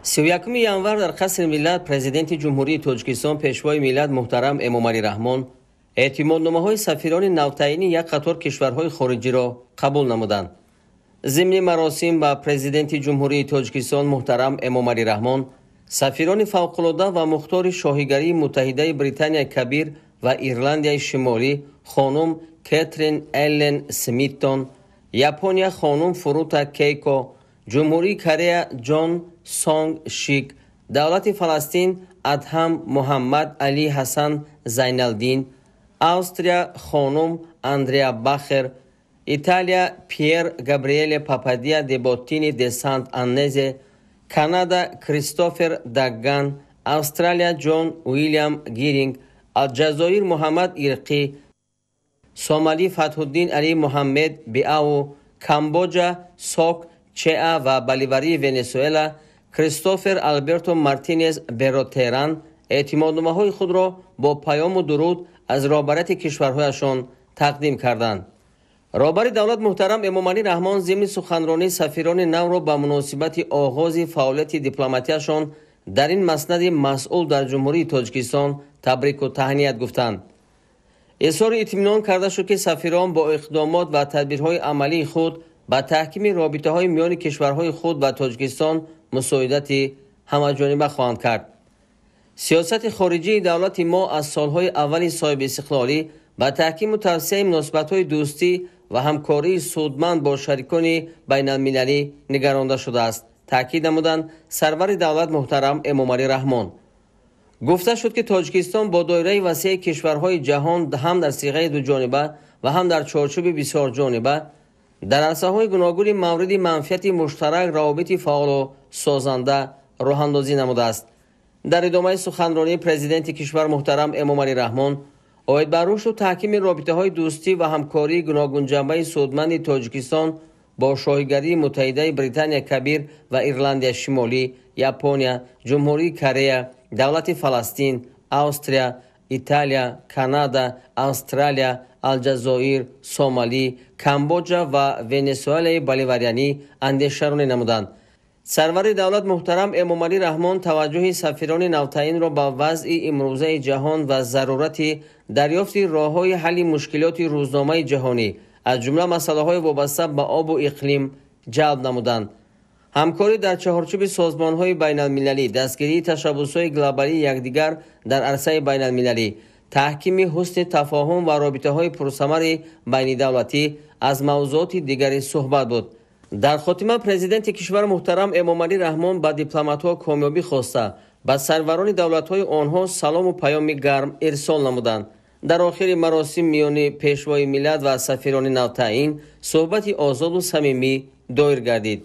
31 январ дар Қасри миллат Президенти Ҷумҳурии Тоҷикистон, Пешвои миллат муҳтарам Эмомалӣ Раҳмон эътимодномаҳои сафирони навтаъини як қатор кишварҳои хориҷиро қабул намуданд. Зимни маросим ба Президенти Ҷумҳурии Тоҷикистон муҳтарам Эмомалӣ Раҳмон сафирони фавқулода ва мухтори Шоҳигарии Муттаҳидаи Британияи Кабир ва Ирландияи Шимолӣ хонум Кетрин Эллен Смиттон, Япония хонум Фурута Кейко, Ҷумҳурии Корея Ҷон Сонг Шик, Давлати Фаластин Адҳам Муҳаммад Али Ҳасан Зайналдин, Австрия хонум Андреа Бахер, Италия Пьер Габриеле Пападия де Боттини де Сант Аннезе, Канада Кристофер Дагган, Австралия Ҷон Уилям Гиринг, Алҷазоир Муҳаммад Ирқӣ, Сомалӣ Фатҳуддин Али Муҳаммед Биау, Камбоҷа Сок Чеа ва Боливарии Венесуэла Кристофер Алберто Мартинес Беротеран эътимодномаҳои худро бо паёму дуруд аз роҳбарияти кишварҳояшон тақдим карданд. Роҳбари давлат муҳтарам Эмомалӣ Раҳмон зимни суханронӣ сафирони навро ба муносибати оғози фаъолияти дипломатияшон дар ин маснади масъул дар Ҷумҳурии Тоҷикистон табрику таҳният гуфтанд. Изҳори итминон карда шуд, ки сафирон бо иқдомот ва тадбирҳои амалии худ ба таҳкими робитаҳои миёни кишварҳои худ ва Тоҷикистон мусоидати ҳамаҷониба хоҳанд кард. Сиёсати хориҷии давлати мо аз солҳои аввали соҳибистиқлолӣ ба таҳкиму тавсеаи муносибатҳои дӯстӣ ва ҳамкории судманд бо шарикони байналмилалӣ нигаронда шудааст, таъкид намуданд сарвари давлат муҳтарам Эмомалӣ Раҳмон. Гуфта шуд, ки Тоҷикистон бо доираи васеи кишварҳои ҷаҳон ҳам дар сиғаи дуҷониба ва ҳам дар чорчӯби бисёрҷониба дар арсаҳои гуногуни мавриди манфиати муштарак равобити фаъолу созанда роҳандозӣ намудааст. Дар идомаи суханронии Президенти кишвар муҳтарам Эмомалӣ Раҳмон оид ба рушду таҳкими робитаҳои дӯстӣ ва ҳамкории гуногунҷанбаи судманди Тоҷикистон бо Шоҳигарии Муттаҳидаи Британия Кабир ва Ирландияи Шимолӣ, Япония, Ҷумҳурии Корея, Давлати Фаластин, Австрия, Италия, Канада, Австралия, Алҷазоир, Сомалӣ, Камбоҷа ва Венесуэлаи Боливарианӣ андешаронӣ намуданд. Сарвари давлат муҳтарам Эмомалӣ Раҳмон таваҷҷӯҳи сафирони навтаъинро ба вазъи имрӯзаи ҷаҳон ва зарурати дарёфти роҳҳои ҳалли мушкилоти рӯзномаи ҷаҳонӣ, аз ҷумла масъалаҳои вобаста ба обу иқлим ҷалб намуданд. Ҳамкорӣ дар чаҳорчӯби созмонҳои байналмилалӣ, дастгирии ташаббусҳои глобалии якдигар дар арсаи байналмилалӣ, таҳкими ҳусни тафоҳум ва робитаҳои пурсамари байнидавлатӣ аз мавзӯоти дигари суҳбат буд. Дар хотима Президенти кишвар муҳтарам Эмомалӣ Раҳмон ба дипломатҳо комёбӣ хоста, ба сарварони давлатҳои онҳо салому паёми гарм ирсол намуданд. Дар охири маросим миёни Пешвои миллат ва сафирони навтаъин суҳбати озоду самимӣ доир гардид.